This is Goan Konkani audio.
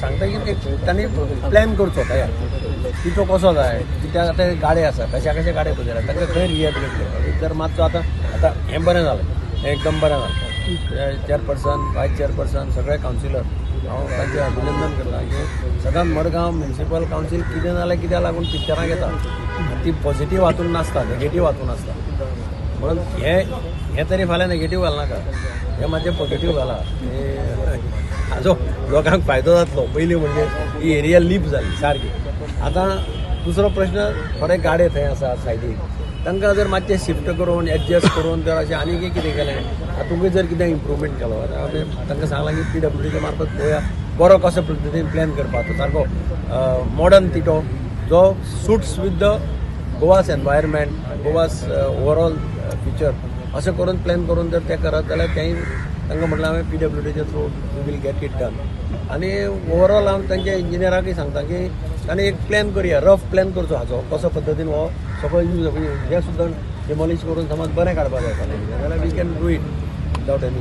सांगता की एक तांणी प्लॅन करचो तयार तिचो कसो जाय, कित्याक आतां गाडे आसा, कशा कशे गाडे पळयला, तांकां खंय रिहेबिलिटेट करपाक. जर मातसो आतां आतां हें बरें जालें, हें एकदम बरें जालें. चेअरपर्सन, वायस चेअरपर्सन, सगळे कावन्सिलर, हांव तांचें अभिनंदन करता की सदांच मडगांव म्युनिसिपल कावन्सील कितें जाल्यार कित्याक लागून पिक्चरां घेता आनी ती पॉझिटीव हातून नासता, नेगेटीव हातून आसता. म्हणून हें हें तरी फाल्यां नेगेटीव घालनाका, हें मातशें पॉझिटीव घाला. हाजो लोकांक फायदो जातलो. पयलीं म्हणजे ही एरिया लीप जाली सारकी. आतां दुसरो प्रश्न, थोडे गाडे थंय आसा सायडीक, तांकां जर मातशें शिफ्ट करून, एडजस्ट करून जर अशें आनीक कितें केलें, हातूंकय जर कितें इम्प्रुवमेंट केलो जाल्यार आमी तांकां सांगलां की पीडब्ल्यूडीच्या मार्फत पळोवया बरो कसो पद्दतीन प्लॅन करपाचो, सारको मॉडर्न तिटो जो suits with the Goa's environment, Goa's overall feature, अशें करून प्लॅन करून जर तें करत जाल्यार तेंय तांकां म्हटलें हांवें, पीडब्ल्यूडीच्या through we will get it done. आनी ओवरऑल हांव तांच्या इंजिनियराकय सांगता की तांणी एक प्लॅन करुया, रफ प्लॅन करचो हाचो, कसो पद्दतीन हो सगळो यूज, हें सुद्दां डिमॉलिश करून समज बरें काडपाक जाय जाल्यार we can do it without any